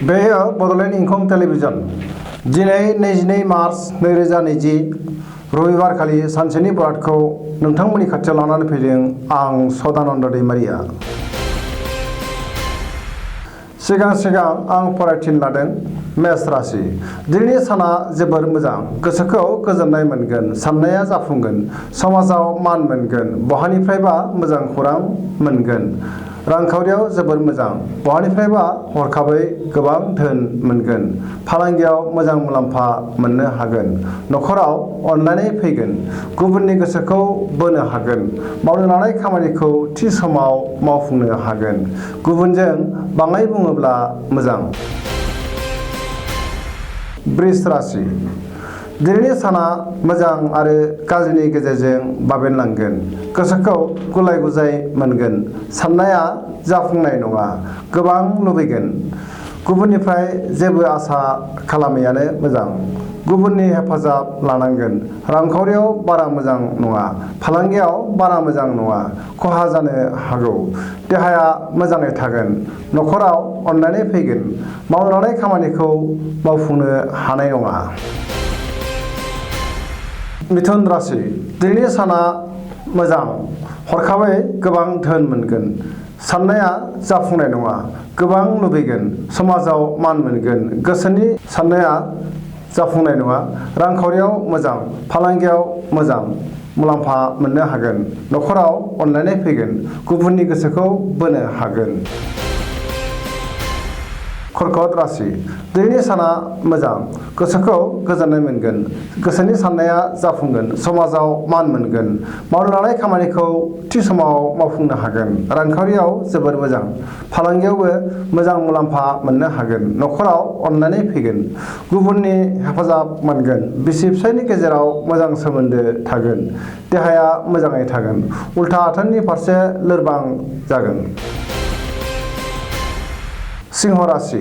बेयो बड'लेण्ड इंखं टेलिभिजन दिनै 22 मार्च 2020 रबिबारखालि सानसेनि बरादखौ नोंथांमोननि खाथियाव लानानै फैदों आं सदानन्द दैमारिया। सिगां आं फरायथिन लादों मेष राशि। दिनैनि साना जोबोर मोजां, गोसोखौ गोजोननाय मोनगोन, साननाया जाफुंगोन, समाजाव मान मोनगोन, बहानिफ्रायबा मोजां खौरां मोनगोन। रांखावरियाव जोबोर मोजां, बहानिफ्रायबा हरखाबै गोबां धोन मोनगोन। फालांगियाव मोजां मुलाम्फा मोननो हागोन। न'खराव अनलायनाय फैगोन, गुबुननि गोसोखौ बोनो हागोन। मावनो लानाय खामानिखौ थि समाव मावफुंनो हागोन। गुबुनजों बाङाइ बुङोब्ला मोजां। वृष राशि। दिनैनि साना मोजां आरो गाज्रिनि गेजेरजों बाबेनलांगोन। गोसोखौ गुलाय गुजाय मोनगोन, साननाया जाफुंनाय नङा, गोबां लुबैगोन। गुबुननिफ्राय जेबो आसा खालामैयानो मोजां। गुबुननि हेफाजाब लानांगोन। रांखावरियाव बारा मोजां नङा, फालांगियाव बारा मोजां नङा, खहा जानो हागौ। देहाया मोजाङै थागोन। न'खराव अनलायनाय फैगोन। मावनो लानाय खामानिखौ मावफुंनो हानाय नङा। मिथुन राशि। दिनैनि साना मोजां, हरखाबै गोबां धोन मोनगोन। साननाया जाफुंनाय नङा, गोबां लुबैगोन। समाजाव मान मोनगोन। गोसोनि साननाया जाफुंनाय नङा। रांखावरियाव मोजां, फालांगियाव मोजां मुलाम्फा मोननो हागोन। न'खराव अनलायनाय फैगोन। गुबुननि गोसोखौ बोनो हागोन। कर्कट राशि। दिनैनि साना मोजां, गोसोखौ गोजोननाय मोनगोन, गोसोनि साननाया जाफुंगोन, समाजाव मान मोनगोन। मावनो लानाय खामानिखौ थि समाव मावफुंनो हागोन। रांखावरियाव जोबोर मोजां, फालांगियावबो मोजां मुलाम्फा मोननो हागोन। न'खराव अनलायनाय फैगोन। गुबुननि हेफाजाब मोनगोन। बिसि फिसायनि गेजेराव मोजां सोमोन्दो थागोन। देहाया मोजाङै थागोन। उल्था आथोननि फारसे लोरबां जागोन। सिंह राशि।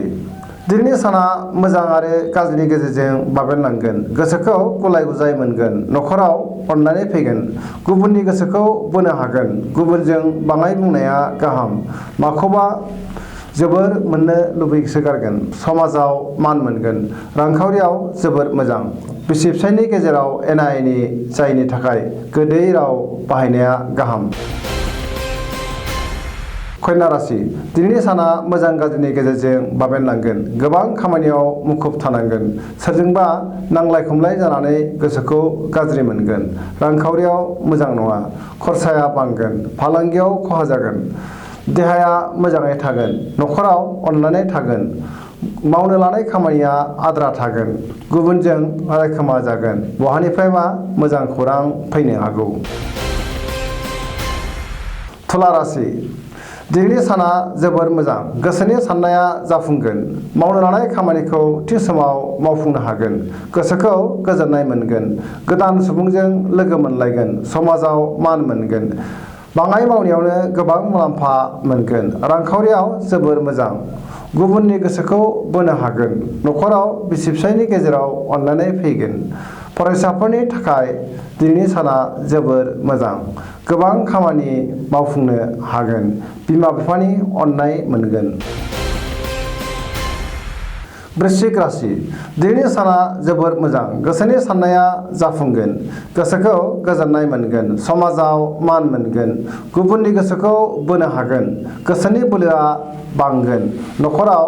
दिनैनि साना मोजां आरो गाज्रिनि गेजेरजों बाबेनलांगोन। गोसोखौ गुलाय गुजाय मोनगोन। न'खराव अनलायनाय फैगोन। गुबुननि गोसोखौ बोनो हागोन। गुबुनजों बाङाइ बुंनाया गाहाम। माखौबा जोबोर मोननो लुबैसोगारगोन। समाजाव मान मोनगोन। रांखावरियाव जोबोर मोजां। बिसि फिसायनि गेजेराव एना एनि जायैनि थाखाय गोदै राव बाहायनाया गाहाम। कन्या राशि। दिनैनि साना मोजां गाज्रिनि गेजेरजों बाबेनलांगोन। गोबां खामानियाव मुखुब थानांगोन। सोरजोंबा नांलाय खमलाय जानानै गोसोखौ गाज्रि मोनगोन। रांखावरियाव मोजां नङा, खरसाया बांगोन। फालांगियाव खहा जागोन। देहाया मोजाङै थागोन। न'खराव अनलायनाय थागोन। मावनो लानाय खामानिया आद्रा थागोन। गुबुनजों रायखोमा जागोन। बहानिफ्रायबा मोजां खौरां फैनो हागौ। तुला राशि। दिनैनि साना जोबोर मोजां, गोसोनि साननाया जाफुंगोन। मावनो लानाय खामानिखौ थि समाव मावफुंनो हागोन। गोसोखौ गोजोननाय मोनगोन। गोदान सुबुंजों लोगो मोनलायगोन। समाजाव मान मोनगोन। बाङाइ मावनायावनो गोबां मुलाम्फा मोनगोन। रांखावरियाव जोबोर मोजां। गुबुननि गोसोखौ बोनो हागोन। न'खराव बिसि फिसायनि गेजेराव अनलायनाय फैगोन। फरायसाफोरनि थाखाय दिनैनि साना जोबोर मोजां। गोबां खामानि मावफुंनो हागोन। बिमा बिफानि अननाय मोनगोन। वृश्चिक राशि। दिनैनि साना जोबोर मोजां, गोसोनि साननाया जाफुंगोन। गोसोखौ गोजोननाय मोनगोन। समाजाव मान मोनगोन। गुबुननि गोसोखौ बोनो हागोन। गोसोनि बोलोआ बांगोन। न'खराव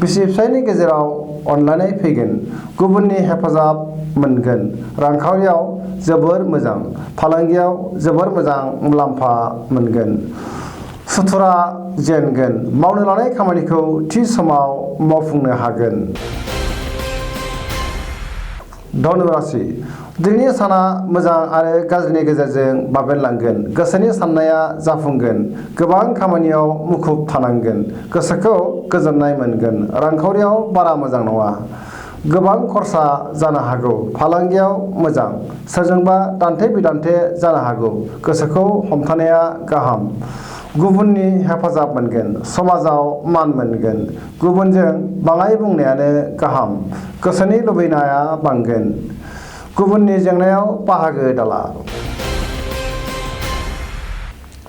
बिसि फिसायनि गेजेराव अनलायनाय फैगोन। गुबुननि हेफाजाब मोनगोन। रांखावरियाव जोबोर मोजां, फालांगियाव जोबोर मोजां मुलाम्फा मोनगोन। सुथुरा जेनगोन। मावनो लानाय खामानिखौ थि समाव मावफुंनो हागोन। धनु राशि। दिनैनि साना मोजां आरो गाज्रिनि गेजेरजों बाबेनलांगोन। गोसोनि साननाया जाफुंगोन। गोबां खामानियाव मुखुब थानांगोन। गोसोखौ गोजोननाय मोनगोन। रांखावरियाव बारा मोजां नङा, गोबां खरसा जानो हागौ। फालांगियाव मोजां। सोरजोंबा दान्थे बिदान्थे जानो हागौ। गोसोखौ हमथानाया गाहाम। गुबुननि हेफाजाब मोनगोन। समाजाव मान मोनगोन। गुबुनजों बाङाइ बुंनायानो गाहाम। गोसोनि लुबैनाया बांगोन। गुबुननि जेंनायाव बाहागो दाला।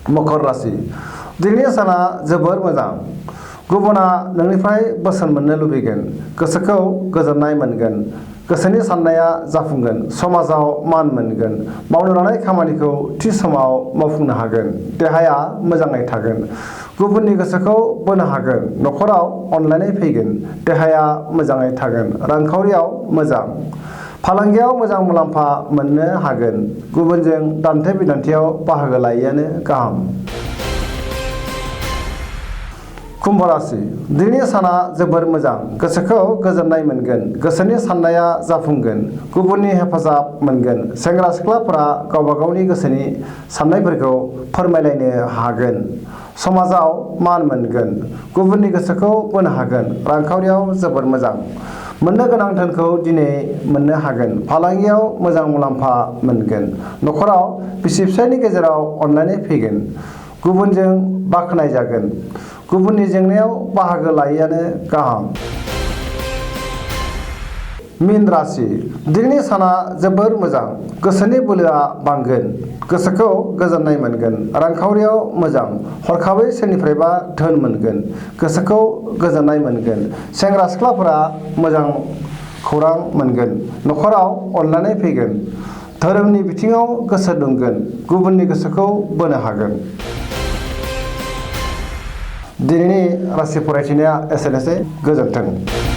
मकर राशि। दिनैनि साना जोबोर मोजां। गुबुना नोंनिफ्राय बोसोन मोननो लुबैगोन। गोसोखौ गोजोननाय मोनगोन। गोसोनि साननाया जाफुंगोन। समाजाव मान मोनगोन। मावनो लानाय खामानिखौ थि समाव मावफुंनो हागोन। देहाया मोजाङै थागोन। गुबुननि गोसोखौ बोनो हागोन। न'खराव अनलायनाय फैगोन। देहाया मोजाङै थागोन। रांखावरियाव मोजां। फालांगियाव मोजां मुलाम्फा मोननो हागोन। गुबुनजों दान्थे बिदान्थेयाव बाहागो लायैआनो गाहाम। कुम्भ राशि दिनैनि साना जोबोर मोजां। गोसोखौ गोजोननाय मोनगोन। गोसोनि साननाया जाफुंगोन। गुबुननि हेफाजाब मोनगोन। सेंग्रा सिख्लाफोरा गावबा गावनि गोसोनि साननायफोरखौ फोरमायलायनो हागोन। समाजाव मान मोनगोन। गुबुननि गोसोखौ बोनो हागोन। रांखावरियाव जोबोर मोजां। मोननो गोनां धोनखौ दिनै मोननो हागोन। फालांगियाव मोजां मुलाम्फा मोनगोन। न'खराव बिसि फिसायनि गेजेराव अनलायनाय फैगोन। गुबुनजों बाख्नायजागोन। गुबुननि जेंनायाव बाहागो लायैआनो गाहाम। मीन राशि दिनैनि साना जोबोर मोजां। गोसोनि बोलोआ बांगोन। गोसोखौ गोजोननाय मोनगोन। रांखावरियाव मोजां। हरखाबै सोरनिफ्रायबा धोन मोनगोन। गोसोखौ गोजोननाय मोनगोन। सेंग्रा सिख्लाफोरा मोजां खौरां मोनगोन। न'खराव अनलायनाय फैगोन। धोरोमनि बिथिङाव गोसो दुंगोन। गुबुननि गोसोखौ बोनो हागोन। दिनैनि राशि फरायथिनाया एसेनोसै। गोजोन्थों।